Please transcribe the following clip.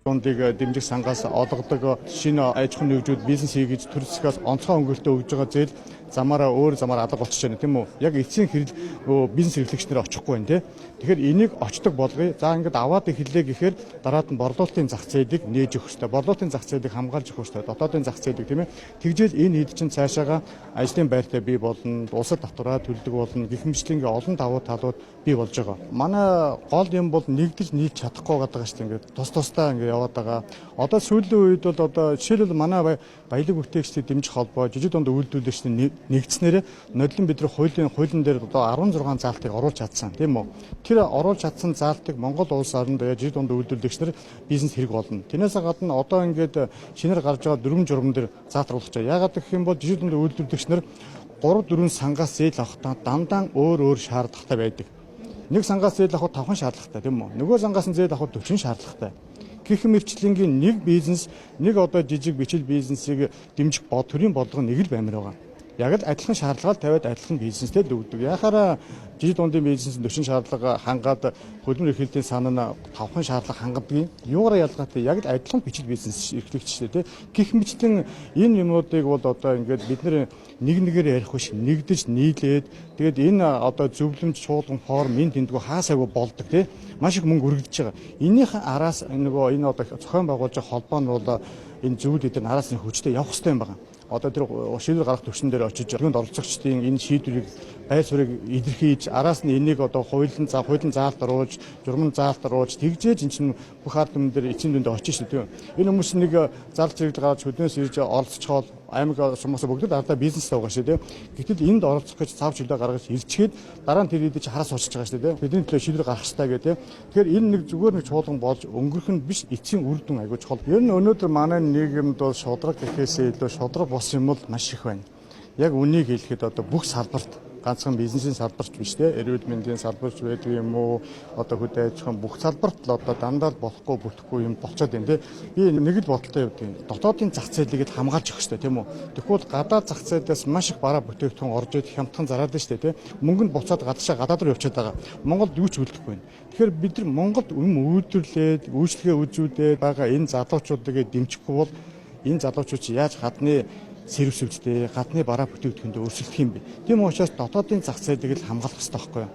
Дундыг дэмжих сангаас олгодог шинэ аж ахуйн нэгжүүд бизнес хийж төр засгаас онцгой хөнгөлөлтөө өгж байгаа зээл замаараа өөр замаар алга болчихж байна, тийм үү? Яг эцсийн хэрэг бизнес эрхлэгч нар очихгүй байна, тийм. Тэгэхээр энийг очдог болгоё. За, ингээд аваад эхэллээ гэхээр дараад нь борлуулалтын зах зээлийг нээж өгөх хэрэгтэй. Борлуулалтын зах зээлийг хамгаалж өгөх хэрэгтэй. Дотоодын зах зээлийг, тийм ээ. Тэгжээл энэ хэд чинь цаашаага ажлын байртай бий болно, улсад татвараа төлдөг болно. Гэх мэтчилэнгийн олон давуу талууд бий болж байгаа. Манай гол юм бол нэгдэж нийлж чадахгүй байгаа шүү дээ. Ингээд тус тусдаа ингээд яваад байгаа. Одоо сүүлийн үед бол одоо жишээлбэл манай баялаг бүтээгчдийг дэмжих холбоо, жижиг дунд үйлдвэрлэгчдийн нэгдснээр ноднин бид нар хуулийн дээр одоо 16 заалтыг оруулж чадсан, тийм үү? Тэр оруулж чадсан заалтыг Монгол улс оронд жижиг дунд үйлдвэрлэгч нар бизнес хэрэг болно. Тэрнээс гадна одоо ингээд шинээр гарч байгаа дүрэм журам дээр заалт оруулах гэж. Яагаад гэх юм бол жижиг дунд үйлдвэрлэгч нар 3 4 сангаас зээл авахдаа дандаа өөр өөр шаардлагатай байдаг. Нэг сангаас зээл авахд 5 шаардлагатай, тийм үү? Нөгөө сангаас нь зээл авахд 40 шаардлагатай. Гэх мэтчилэнгийн нэг бизнес, нэг одоо жижиг бичил бизнесийг дэмжих бод төрийн бодлого нэг л баймар байгаа. Яг л адилхан шаардлагаар тавиад адилхан бизнестэй л өгдөг. Яхаараа жижиг дундын бизнес 40 шаардлага хангаад, хөдөлмөр эрхлэлтийн сан нь 5 шаардлага хангадгийг юугаараа ялгаатай? Яг л адилхан бичил бизнес эрхлэгч шүү дээ. Гэх мэтчилэн энэ юмнуудыг бол одоо ингээд бид нар нэг нэгээр ярих биш, нэгдэж нийлээд, тэгээд энэ одоо зөвлөмж, чуулган, форум энэ тэндгүү хаасаагүй болдог, тий, маш их мөнгө өргөдөж байгаа. Энийхэн араас нөгөө энэ одоо зохион байгуулж байгаа холбоо нь бол энэ зүйл эдгээр араас нь хүчтэй явах хэрэгтэй юм байна. Одоо тэр шийдвэр гаргах түвшин дээр очиж юунд оролцогчдын энэ шийдвэрийг, байр суурийг илэрхийлж, араас нь энийг одоо хуулийн заалт оруулж, журман заалт оруулж, тэгжээж эн чинь бүх ард түмэн дээр эцсийн дүндээ очиж шүү дээ. Энэ хүмүүс нэг зал зэрэглэл гаргаж хөдөөнөөс ирж оролцоход аймаг сумаас бүгд ардаа бизнестэй байгаа шүү дээ. Гэтэл энд оролцох гэж цав чөлөө гаргаж ирчгээд дараа нь тэр хэдий чи хараа суучж байгаа шүү дээ. Бидний төлөө шийдвэр гаргах хэрэгтэй гэх тээ. Тэгэхээр энэ нэг зүгээр нэг чуулган болж өнгөрөх нь биш, эцсийн үр дүн айгүй чухал. Ер нь өнөөдөр манай нийгэмд бол шударга гэхээсээ илүү шударга бус юм бол маш их байна. Яг үнийг хэлэхэд одоо бүх салбарт, ганцхан бизнесийн салбарч биш те, эрүүл мэндийн салбарч байдаг юм уу, одоо хөдөө аж ахуйн бүх салбарт л одоо дандаа л болохгүй бүтэхгүй юм болцоод байна те. Би нэг л бодолтой явдаг юм. Дотоодын зах зээлийг л хамгаалж өгөх хэрэгтэй, тийм үү? Тэгвэл гадаад зах зээлээс маш их бараа бүтээгдэхүүн орж идэх, хямдхан зараад байна шүү дээ те. Мөнгө нь буцаад гадаашаа гадаад руу явчихад байгаа. Монголд юу ч үлдэхгүй байна. Тэгэхээр бид нар Монголд юм үйлдвэрлээд, үйлчилгээ үзүүлээд байгаа энэ залуучуудыг дэмжихгүй бол энэ залуучууд чи яаж гадны сервис үүдтэй, гадны бараа бүтээгдэхүүндээ өрсөлдөх юм бэ? Тийм учраас дотоодын зах зээлийг л хамгаалах хэрэгтэй байхгүй юу?